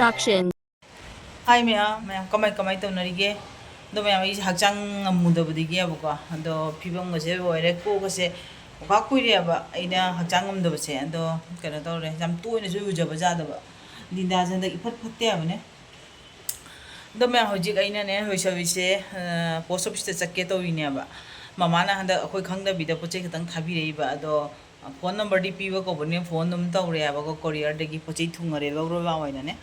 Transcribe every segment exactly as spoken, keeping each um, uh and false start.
Action. ꯍꯥꯏ ꯃꯌꯥꯝ, ꯃꯌꯥꯝ ꯀꯃꯥꯏ ꯀꯃꯥꯏ ꯇꯧꯅꯔꯤꯒꯦ? ꯑꯗꯣ ꯃꯌꯥꯝ, ꯑꯩꯁꯦ ꯍꯛꯆꯥꯡ ꯉꯝꯃꯨꯗꯕꯗꯒꯤꯕꯀꯣ, ꯑꯗꯣ ꯐꯤꯕꯝꯒꯁꯦ ꯂꯣꯏꯔꯦ, ꯀꯣꯛꯀꯁꯦ ꯋꯥꯛ ꯀꯨꯏꯔꯦꯕ ꯑꯩꯅ ꯍꯛꯆꯥꯡ ꯉꯝꯗꯕꯁꯦ꯫ ꯑꯗꯣ ꯀꯩꯅꯣ ꯇꯧꯔꯦ, ꯌꯥꯝ ꯇꯣꯏꯅꯁꯨ ꯂꯨꯖꯕ ꯌꯥꯗꯕ꯫ ꯗꯤꯟꯗꯥꯁꯦ ꯍꯟꯗꯛ ꯏꯐꯠ ꯐꯠꯇꯦ ꯍꯥꯏꯕꯅꯦ꯫ ꯑꯗꯣ ꯃꯌꯥꯝ, ꯍꯧꯖꯤꯛ ꯑꯩꯅꯅꯦ, ꯂꯣꯏꯁꯕꯤꯁꯦ ꯄꯣꯁ ꯑꯣꯐꯤꯁꯇ ꯆꯠꯀꯦ ꯇꯧꯔꯤꯅꯦꯕ꯫ ꯃꯃꯥꯅ ꯍꯟꯗꯛ ꯑꯩꯈꯣꯏ ꯈꯪꯗꯕꯤꯗ ꯄꯣꯠ ꯆꯩ ꯈꯤꯇꯪ ꯊꯥꯕꯤꯔꯛꯏꯕ꯫ ꯑꯗꯣ ꯐꯣꯟ ꯅꯝꯕꯔꯗꯤ ꯄꯤꯕ ꯀꯧꯕꯅꯦ, ꯐꯣꯟ ꯑꯗꯨꯝ ꯇꯧꯔꯦ ꯍꯥꯏꯕꯀꯣ, ꯀꯣꯔꯤꯌꯔꯗꯒꯤ ꯄꯣꯠ ꯆꯩ ꯊꯨꯡꯉꯔꯦ, ꯂꯧꯔꯣ ꯂꯥꯛꯑꯣ ꯍꯥꯏꯅꯅꯦ꯫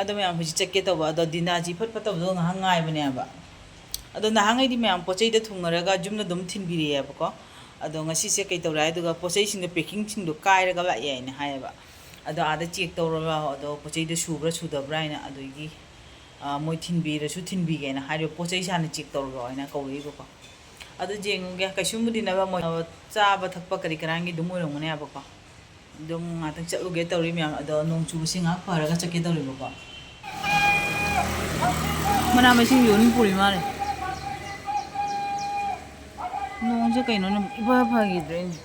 ꯑꯗꯣ ꯃꯌꯥꯝ, ꯍꯧꯖꯤꯛ ꯆꯠꯀꯦ ꯇꯧꯕ꯫ ꯑꯗꯣ ꯗꯤꯟꯗꯥꯁꯤ ꯏꯐꯠ ꯐꯠꯇꯕꯗꯣ ꯉꯥꯏꯍꯥꯛ ꯉꯥꯏꯕꯅꯦꯕ꯫ ꯑꯗꯣ ꯅꯍꯥꯟꯈꯩꯗꯤ ꯃꯌꯥꯝ ꯄꯣꯠ ꯆꯩꯗ ꯊꯨꯡꯉꯔꯒ ꯌꯨꯝꯗ ꯑꯗꯨꯝ ꯊꯤꯟꯕꯤꯔꯛꯑꯦꯕꯀꯣ꯫ ꯑꯗꯣ ꯉꯁꯤꯁꯦ ꯀꯩ ꯇꯧꯔꯦ ꯍꯥꯏꯗꯨꯒ, ꯄꯣꯠ ꯆꯩꯁꯤꯡꯗꯣ, ꯄꯦꯀꯤꯡꯁꯤꯡꯗꯣ ꯀꯥꯏꯔꯒ ꯂꯥꯛꯑꯦ ꯍꯥꯏꯅ ꯍꯥꯏꯌꯦꯕ꯫ ꯑꯗꯣ ꯑꯥꯗ ꯆꯦꯛ ꯇꯧꯔꯣ ꯂꯥꯛꯑꯣ, ꯑꯗꯣ ꯄꯣꯠ ꯆꯩꯗꯣ ꯁꯨꯕ꯭ꯔꯥ ꯁꯨꯗꯕ꯭ꯔꯥ ꯍꯥꯏꯅ꯫ ꯑꯗꯨꯒꯤ ꯑ, ꯃꯣꯏ ꯊꯤꯟꯕꯤꯔꯁꯨ ꯊꯤꯟꯕꯤꯒꯦꯅ ꯍꯥꯏꯔꯤꯕ, ꯄꯣꯠ ꯆꯩꯁꯦ ꯍꯥꯟꯅ ꯆꯦꯛ ꯇꯧꯔꯣ ꯍꯥꯏꯅ ꯀꯧꯔꯛꯏꯕꯀꯣ꯫ ꯑꯗꯨ ꯌꯦꯡꯉꯨꯒꯦ, ꯀꯩꯁꯨꯝꯕꯨꯗꯤ ꯅꯠꯇꯕ, ꯃꯣꯏ ꯆꯥꯕ ꯊꯛꯄ ꯀꯔꯤ ꯀꯔꯥꯡꯒꯤ ꯑꯗꯨꯝ ꯑꯣꯏꯔꯝꯒꯅꯦꯕꯀꯣ꯫ ꯑꯗꯨꯝ ꯉꯥꯛꯇꯪ ꯆꯠꯂꯨꯒꯦ ꯇꯧꯔꯤ ꯃꯌꯥꯝ꯫ ꯑꯗꯣ ꯅꯣꯡ ꯆꯨꯕꯁꯤ ꯉꯥꯏꯍꯥꯛ ꯐꯔꯒ ꯆꯠꯀꯦ ꯇꯧꯔꯤꯕꯀꯣ꯫ ꯃꯅꯥ ꯃꯁꯤꯡ ꯌꯣꯟꯕ ꯄꯨꯔꯤ ꯃꯥꯜꯂꯦ꯫ ꯅꯣꯡꯁꯦ ꯀꯩꯅꯣꯅꯦ, ꯏꯐ ꯐꯈꯤꯗ꯭ꯔꯦꯅꯦ꯫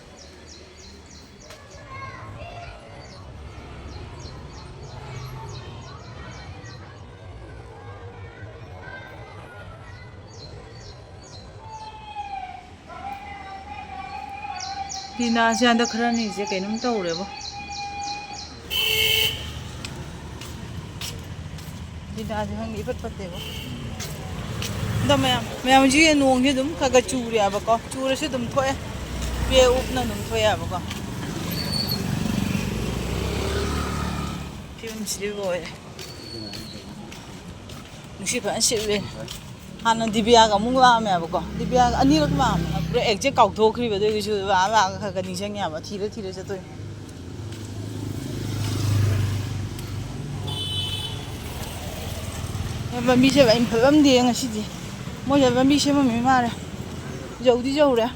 ꯗꯤꯟꯗꯥꯁꯦ ꯍꯟꯗꯛ ꯈꯔꯅꯤꯁꯦ ꯀꯩꯅꯣꯝ ꯇꯧꯔꯦꯕꯣ꯫ ꯗꯤꯟꯗꯥꯁꯦ ꯈꯪꯗꯦ, ꯏꯐꯠ ꯐꯠꯇꯦꯕꯣ꯫ ꯑꯗꯣ ꯃꯌꯥꯝ, ꯃꯌꯥꯝ, ꯍꯧꯖꯤꯛ ꯅꯣꯡꯁꯦ ꯑꯗꯨꯝ ꯈꯔ ꯈꯔ ꯆꯨꯔꯦꯕꯀꯣ꯫ ꯆꯨꯔꯁꯨ ꯑꯗꯨꯝ ꯊꯣꯛꯑꯦ꯫ ꯄꯦ ꯎꯞꯅ ꯑꯗꯨꯝ ꯊꯣꯛꯑꯦꯕꯀꯣ꯫ ꯐꯤꯕꯝꯁꯤꯗꯤ ꯂꯣꯏꯔꯦ꯫ ꯅꯨꯡꯁꯤꯠ ꯐꯖꯅ ꯁꯤꯠꯂꯦ꯫ ꯍꯥꯟꯅ ꯗꯤꯕꯤꯌꯥꯒ ꯑꯃꯨꯛ ꯂꯥꯛꯑꯝꯃꯦꯕꯀꯣ꯫ ꯗꯤꯕꯤꯌꯥꯒ ꯑꯅꯤꯔꯛ ꯂꯥꯛꯑꯝꯃꯦ꯫ ꯄꯨꯔꯥ ꯑꯦꯛꯖꯦꯛ ꯀꯥꯎꯊꯣꯛꯈ꯭ꯔꯤꯕ꯫ ꯑꯗꯨꯒꯤꯁꯨ ꯂꯥꯛꯑ ꯂꯥꯛꯑꯒ ꯈꯔ ꯈꯔ ꯅꯤꯡꯁꯤꯡꯉꯦꯕ꯫ ꯊꯤꯔ ꯊꯤꯔ ꯆꯠꯇꯣꯏꯅꯦ꯫ ꯂꯝꯕꯤꯁꯦ ꯑꯩꯅ ꯐꯠꯂꯝꯗꯦ ꯉꯁꯤꯗꯤ꯫ ꯃꯣꯏꯁꯦ ꯂꯝꯕꯤ ꯁꯦꯝꯃꯝꯃꯤ ꯃꯥꯜꯂꯦ꯫ ꯌꯧꯗꯤ ꯌꯧꯔꯦ꯫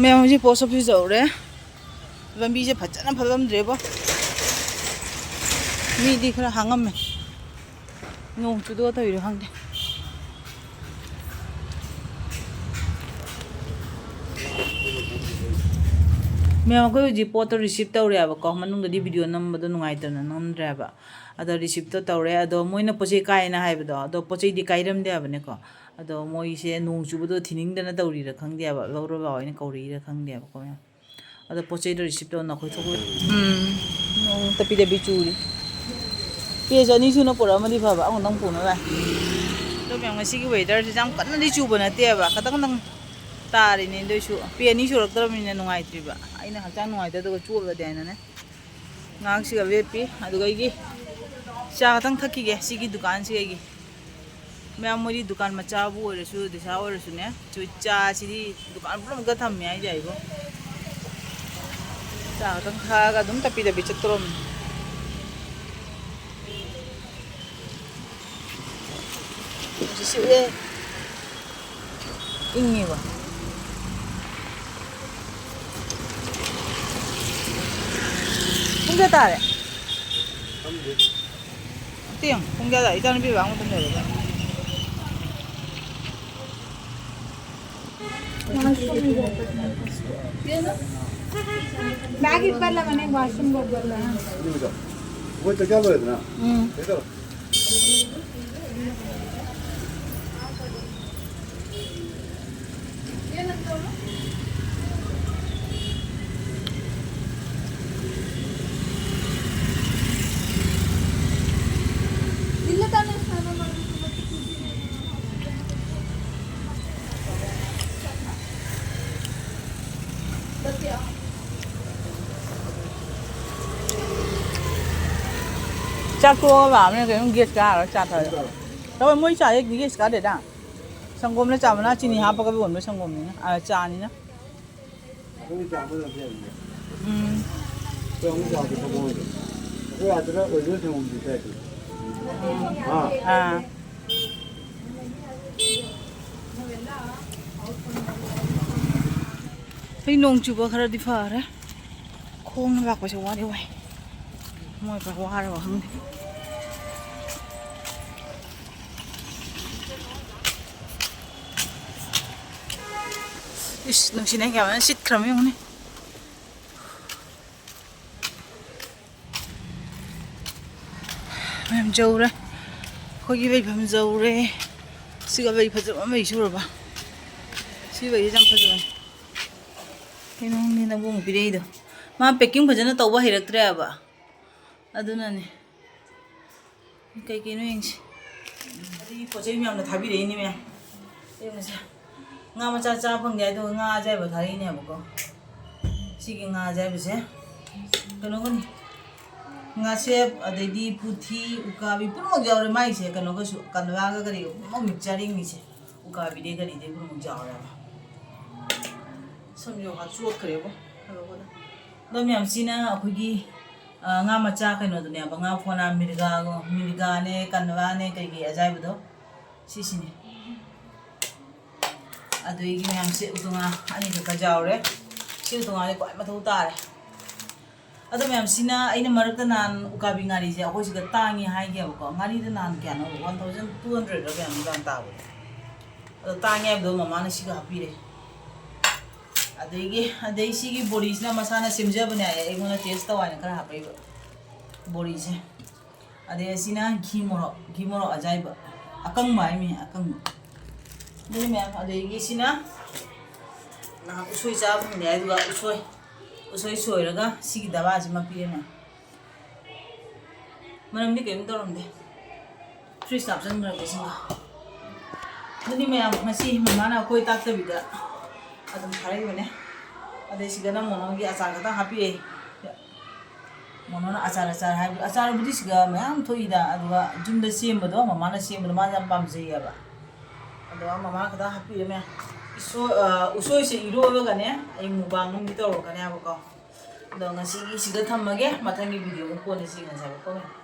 ꯃꯌꯥꯝ ꯍꯧꯖꯤꯛ ꯄꯣꯁ ꯑꯣꯐꯤꯁ ꯌꯧꯔꯦ꯫ ꯂꯝꯕꯤꯁꯦ ꯐꯖꯅ ꯐꯠꯂꯝꯗ꯭ꯔꯦꯕꯣ꯫ ꯃꯤꯗꯤ ꯈꯔ ꯍꯥꯡꯉꯝꯃꯦ꯫ ꯅꯣꯡ ꯆꯨꯗꯣ ꯇꯧꯔꯤꯔꯣ ꯈꯪꯗꯦ꯫ ꯃꯌꯥꯝ, ꯑꯩꯈꯣꯏ ꯍꯧꯖꯤꯛ ꯄꯣꯠꯇꯣ receive ꯇꯧꯔꯦꯕꯀꯣ, ꯃꯅꯨꯡꯗꯗꯤ video ꯅꯝꯕꯗꯣ ꯅꯨꯡꯉꯥꯏꯇꯅ ꯅꯝꯗ꯭ꯔꯦꯕ꯫ ꯑꯗꯣ receive ꯇꯣ ꯇꯧꯔꯦ, ꯑꯗꯣ ꯃꯣꯏꯅ ꯄꯣꯠ ꯆꯩ ꯀꯥꯏꯌꯦꯅ ꯍꯥꯏꯕꯗꯣ, ꯑꯗꯣ ꯄꯣꯠ ꯆꯩꯗꯤ ꯀꯥꯏꯔꯝꯗꯦ ꯍꯥꯏꯕꯅꯦꯀꯣ꯫ ꯑꯗꯣ ꯃꯣꯏꯁꯦ ꯅꯣꯡ ꯆꯨꯕꯗꯣ ꯊꯤꯅꯤꯡꯗꯅ ꯇꯧꯔꯤꯔꯥ ꯈꯪꯗꯦꯕ, ꯂꯧꯔꯣ ꯂꯥꯛꯑꯣ ꯍꯥꯏꯅ ꯀꯧꯔꯛꯏꯔꯥ ꯈꯪꯗꯦꯕꯀꯣ ꯃꯌꯥꯝ꯫ ꯑꯗꯣ ꯄꯣꯠ ꯆꯩꯗꯣ receive ꯇꯧꯅ ꯑꯩꯈꯣꯏ ꯊꯣꯛꯂꯛꯑꯦ꯫ ꯎꯝ, ꯅꯣꯡ ꯇꯞꯄꯤ ꯇꯞꯄꯤ ꯆꯨꯔꯤ꯫ ꯄꯦꯁꯦ ꯑꯅꯤ ꯁꯨꯅ ꯄꯨꯔꯛꯑꯃꯗꯤ ꯐꯕ, ꯑꯃꯈꯛꯇꯪ ꯄꯨꯅꯕ꯫ ꯑꯗꯣ ꯃꯌꯥꯝ, ꯉꯁꯤꯒꯤ weather ꯁꯦ ꯌꯥꯝ ꯀꯟꯅꯗꯤ ꯆꯨꯕ ꯅꯠꯇꯦꯕ, ꯈꯇꯪ ꯈꯇꯪ ꯇꯥꯔꯤꯅꯦ꯫ ꯑꯗꯨꯏꯁꯨ ꯄꯦ ꯑꯅꯤ ꯁꯨꯔꯛꯇ꯭ꯔꯕꯅꯤꯅ ꯅꯨꯡꯉꯥꯏꯇ꯭ꯔꯤꯕ꯫ ꯑꯩꯅ ꯍꯛꯆꯥꯡ ꯅꯨꯡꯉꯥꯏꯇꯗꯨꯒ ꯆꯣꯠꯂꯗꯤ ꯍꯥꯏꯅꯅꯦ꯫ ꯉꯥꯏꯍꯥꯛꯁꯤꯒ ꯂꯦꯞꯄꯤ꯫ ꯑꯗꯨꯒ ꯑꯩꯒꯤ ꯆꯥ ꯈꯇꯪ ꯊꯛꯈꯤꯒꯦ ꯁꯤꯒꯤ ꯗꯨꯀꯥꯟꯁꯤꯒ ꯑꯩꯒꯤ꯫ ꯃꯌꯥꯝ, ꯃꯣꯏꯗꯤ ꯗꯨꯀꯥꯟ ꯃꯆꯥꯕꯨ ꯑꯣꯏꯔꯁꯨ, ꯗꯤꯁꯥ ꯑꯣꯏꯔꯁꯨꯅꯦ, ꯆꯨ-, ꯆꯥꯁꯤꯗꯤ ꯗꯨꯀꯥꯟ ꯄꯨꯝꯅꯃꯛꯇ ꯊꯝꯃꯦ ꯍꯥꯏꯁꯦ ꯑꯩꯕꯣ꯫ ꯆꯥ ꯈꯛꯇꯪ ꯊꯛꯑꯒ ꯑꯗꯨꯝ ꯇꯞꯄꯤ ꯇꯞꯄꯤ ꯆꯠꯇꯣꯔꯝꯅꯤ꯫ ꯅꯨꯡꯁꯤꯠ ꯁꯤꯠꯂꯦ꯫ ꯏꯪꯉꯤꯕ꯫ ꯄꯨꯡ ꯀꯌꯥ ꯇꯥꯔꯦ? ꯈꯪꯗꯦ꯫ ꯑꯝꯇ ꯌꯦꯡꯉꯨ꯫ ꯄꯨꯡ ꯀꯌꯥ ꯇꯥꯔꯦ? ꯏꯆꯥꯅꯨꯄꯤ ꯕꯥꯕꯨꯛ ꯃꯇꯝ ꯌꯧꯔꯦ꯫ ꯕꯦꯒ ꯏꯄꯠꯂꯕꯅꯦ, ꯋꯥꯁꯔꯨꯝ ꯕꯣꯛꯁ ꯄꯠꯂ꯫ ꯑꯩꯈꯣꯏ ꯆꯥꯛ ꯆꯥ ꯂꯣꯏꯔꯦꯗꯅ? ꯎꯝ꯫ ꯀꯩꯗꯧꯔꯦ? ꯆꯥꯛ ꯇꯣꯛꯑꯒ ꯂꯥꯛꯑꯕꯅꯤꯅ ꯀꯩꯅꯣ ꯒꯦꯁ ꯀꯥꯔꯒ ꯆꯥ ꯊꯛꯑꯦ꯫ ꯇꯧꯋꯦ, ꯃꯣꯏ ꯆꯥꯁꯦ ꯒꯦꯁ ꯀꯥꯗꯦꯗ꯫ ꯁꯪꯒꯣꯝꯅ ꯆꯥ ꯃꯅꯥ ꯆꯤꯅꯤ ꯍꯥꯞꯄꯒ ꯌꯣꯟꯕ ꯁꯪꯒꯣꯝꯅꯤꯅ, ꯑ, ꯆꯥꯅꯤꯅ꯫ ꯑꯩꯈꯣꯏ ꯆꯥ ꯑꯃ ꯂꯧꯖꯕꯅꯦ꯫ ꯎꯝ꯫ ꯑꯩꯈꯣꯏ ꯑꯃꯨꯛ ꯆꯥꯁꯦ ꯁꯪꯒꯣꯝꯗꯣ꯫ ꯑꯩꯈꯣꯏ ꯑꯥꯗꯅ original ꯁꯪꯒꯣꯝꯗꯤ ꯊꯛꯑꯦ꯫ ꯑꯥ꯫ ꯑꯥ꯫ ꯑꯩ ꯅꯣꯡ ꯆꯨꯕ ꯈꯔꯗꯤ ꯐꯔꯦ꯫ ꯈꯣꯡꯅ ꯂꯥꯛꯄꯁꯦ ꯋꯥꯗꯤ ꯋꯥꯏ꯫ ꯃꯣꯏ ꯈꯔ ꯋꯥꯔꯕ ꯈꯪꯗꯦ꯫ ꯏꯁ, ꯅꯨꯡꯁꯤꯠꯅ ꯀꯌꯥꯃꯥꯏꯅ ꯁꯤꯠꯈ꯭ꯔꯕ ꯌꯦꯡꯉꯨꯅꯦ꯫ ꯌꯥꯝ ꯌꯧꯔꯦ꯫ ꯑꯩꯈꯣꯏꯒꯤ ꯂꯩꯐꯝ ꯌꯧꯔꯦ꯫ ꯁꯤꯒ ꯂꯩ ꯐꯖꯕ ꯑꯃ ꯂꯩ ꯁꯨꯔꯕ? ꯁꯤ ꯂꯩꯁꯦ ꯌꯥꯝ ꯐꯖꯕꯅꯦ꯫ ꯀꯩꯅꯣ ꯈꯪꯗꯦ ꯅꯕꯨꯡ ꯄꯤꯔꯛꯏꯗꯣ꯫ ꯃꯥ packing ꯐꯖꯅ ꯇꯧꯕ ꯍꯩꯔꯛꯇ꯭ꯔꯦꯕ꯫ ꯑꯗꯨꯅꯅꯦ꯫ ꯀꯩ ꯀꯩꯅꯣ ꯌꯦꯡꯁꯤ꯫ ꯑꯗꯒꯤ ꯄꯣꯠ ꯆꯩ ꯃꯌꯥꯝꯅ ꯊꯥꯕꯤꯔꯛꯏꯅꯦ ꯃꯌꯥꯝ꯫ ꯌꯦꯡꯉꯨꯁꯦ꯫ ꯉꯥ ꯃꯆꯥ ꯆꯥ ꯐꯪꯗꯦ ꯑꯗꯨꯒ ꯉꯥ ꯑꯌꯥꯏꯕ ꯊꯥꯔꯛꯏꯅꯦꯕꯀꯣ꯫ ꯁꯤꯒꯤ ꯉꯥ ꯑꯌꯥꯏꯕꯁꯦ ꯀꯩꯅꯣꯒꯅꯤ꯫ ꯉꯥꯁꯦꯞ, ꯑꯗꯩꯗꯤ ꯄꯨꯊꯤ, ꯎꯀꯥꯕꯤ ꯄꯨꯝꯅꯃꯛ ꯌꯥꯎꯔꯦ꯫ ꯃꯥꯏꯁꯦ ꯀꯩꯅꯣꯒꯁꯨ, ꯀꯟꯋꯥꯒ ꯀꯔꯤꯒ ꯄꯨꯝꯅꯃꯛ mix ꯆꯥꯔꯤꯡꯉꯤꯁꯦ꯫ ꯎꯀꯥꯕꯤꯗꯩ ꯀꯔꯤꯗꯩ ꯄꯨꯝꯅꯃꯛ ꯌꯥꯎꯔꯦꯕ꯫ ꯁꯝꯁꯨ ꯍꯥ ꯆꯣꯠꯈ꯭ꯔꯦꯕꯣ꯫ ꯑꯗꯣ ꯃꯌꯥꯝꯁꯤꯅ ꯑꯩꯈꯣꯏꯒꯤ, ꯑ, ꯉꯥ ꯃꯆꯥ ꯀꯩꯅꯣꯗꯨꯅꯦꯕ, ꯉꯥ ꯐꯣꯅꯥ, ꯃꯤꯔꯒꯥꯒꯣ, ꯃꯤꯔꯒꯥꯅꯦ, ꯀꯟꯋꯥꯅꯦ, ꯀꯩꯀꯩ ꯑꯌꯥꯏꯕꯗꯣ ꯁꯤꯁꯤꯅꯦ꯫ ꯑꯗꯨꯒꯤ ꯃꯌꯥꯝꯁꯦ ꯎꯇꯨꯉꯥ ꯑꯅꯤꯈꯛꯀ ꯌꯥꯎꯔꯦ꯫ ꯁꯤ ꯎꯇꯨꯉꯥꯁꯦ ꯈ꯭ꯋꯥꯏ ꯃꯊꯧ ꯇꯥꯔꯦ꯫ ꯑꯗꯣ ꯃꯌꯥꯝꯁꯤꯅ ꯑꯩꯅ ꯃꯔꯛꯇ ꯅꯍꯥꯟ ꯎꯀꯥꯕꯤ ꯉꯥꯔꯤꯁꯦ ꯑꯩꯈꯣꯏ ꯁꯤꯗ ꯇꯥꯡꯉꯤ ꯍꯥꯏꯒꯦꯕꯀꯣ꯫ ꯉꯥꯔꯤꯗ ꯅꯍꯥꯟ ꯀꯌꯥꯅꯣ, one thousand two hundred ꯀꯌꯥꯅꯣ ꯌꯥꯝ ꯇꯥꯕꯅꯦ꯫ ꯑꯗꯣ ꯇꯥꯡꯉꯦ ꯍꯥꯏꯕꯗꯣ ꯃꯃꯥꯅ ꯁꯤꯒ ꯍꯥꯞꯄꯤꯔꯦ꯫ ꯑꯗꯒꯤ, ꯑꯗꯩ ꯁꯤꯒꯤ ꯕꯣꯔꯤꯁꯤꯅ ꯃꯁꯥꯅ ꯁꯦꯝꯖꯕꯅꯦ ꯍꯥꯏꯌꯦ, ꯑꯩꯉꯣꯟꯗ taste ꯇꯧ ꯍꯥꯏꯅ ꯈꯔ ꯍꯥꯞꯄꯛꯏꯕ ꯕꯣꯔꯤꯁꯦ꯫ ꯑꯗꯩ ꯑꯁꯤꯅ ꯘꯤ ꯃꯣꯔꯣꯛ, ꯘꯤ ꯃꯣꯔꯣꯛ ꯑꯖꯥꯏꯕ, ꯑꯀꯪꯕ ꯍꯥꯏꯃꯤ, ꯑꯀꯪꯕ꯫ ꯑꯗꯨꯅꯤ ꯃꯌꯥꯝ, ꯑꯗꯒꯤ ꯁꯤꯅ ꯅꯍꯥꯟ ꯎꯁꯣꯏ ꯆꯥꯕ ꯐꯪꯗꯦ ꯍꯥꯏꯗꯨꯒ ꯎꯁꯣꯏ, ꯎꯁꯣꯏ ꯁꯣꯏꯔꯒ ꯁꯤꯒꯤ ꯗꯕꯥꯁꯤꯃ ꯄꯤꯔꯦ ꯃꯌꯥꯝ꯫ ꯃꯅꯝꯗꯤ ꯀꯔꯤꯝ ꯇꯧꯔꯝꯗꯦ꯫ Fridgeꯇ ꯍꯥꯞꯆꯤꯟꯈ꯭ꯔꯒꯦ ꯁꯤꯃ꯫ ꯑꯗꯨꯗꯤ ꯃꯌꯥꯝ ꯉꯁꯤ ꯃꯃꯥꯅ ꯑꯩꯈꯣꯏ ꯇꯥꯛꯇꯕꯤꯗ ꯑꯗꯨꯝ ꯊꯥꯔꯛꯏꯕꯅꯦ꯫ ꯑꯗꯩ ꯁꯤꯗꯅ ꯃꯣꯅꯣꯒꯤ ꯑꯆꯥꯔ ꯈꯛꯇꯪ ꯍꯥꯞꯄꯤꯔꯛꯑꯦ꯫ ꯃꯣꯅꯣꯅ ꯑꯆꯥꯔ, ꯑꯆꯥꯔ ꯍꯥꯏꯕ, ꯑꯆꯥꯔꯕꯨꯗꯤ ꯁꯤꯗ ꯃꯌꯥꯝ ꯊꯣꯛꯏꯗ, ꯑꯗꯨꯒ ꯌꯨꯝꯗ ꯁꯦꯝꯕꯗꯣ, ꯃꯃꯥꯅ ꯁꯦꯝꯕꯗꯣ ꯃꯥꯁꯦ ꯌꯥꯝ ꯄꯥꯝꯖꯩꯌꯦꯕ꯫ ꯑꯗꯣ ꯃꯃꯥꯅ ꯈꯛꯇꯪ ꯍꯥꯞꯄꯤꯔꯦ ꯃꯌꯥꯝ꯫ ꯏꯁꯣ-, ꯑ, ꯎꯁꯣꯏꯁꯦ ꯏꯔꯣꯜꯂꯒꯅꯦ ꯑꯩ mukbang ꯑꯃꯗꯤ ꯇꯧꯔꯛꯀꯅꯦꯕꯀꯣ꯫ ꯑꯗꯣ ꯉꯁꯤꯒꯤ ꯁꯤꯗ ꯊꯝꯃꯒꯦ, ꯃꯊꯪꯒꯤ video ꯑꯃꯨꯛ ꯀꯣꯟꯅ ꯌꯦꯡꯉꯁꯦꯕꯀꯣ ꯃꯌꯥꯝ꯫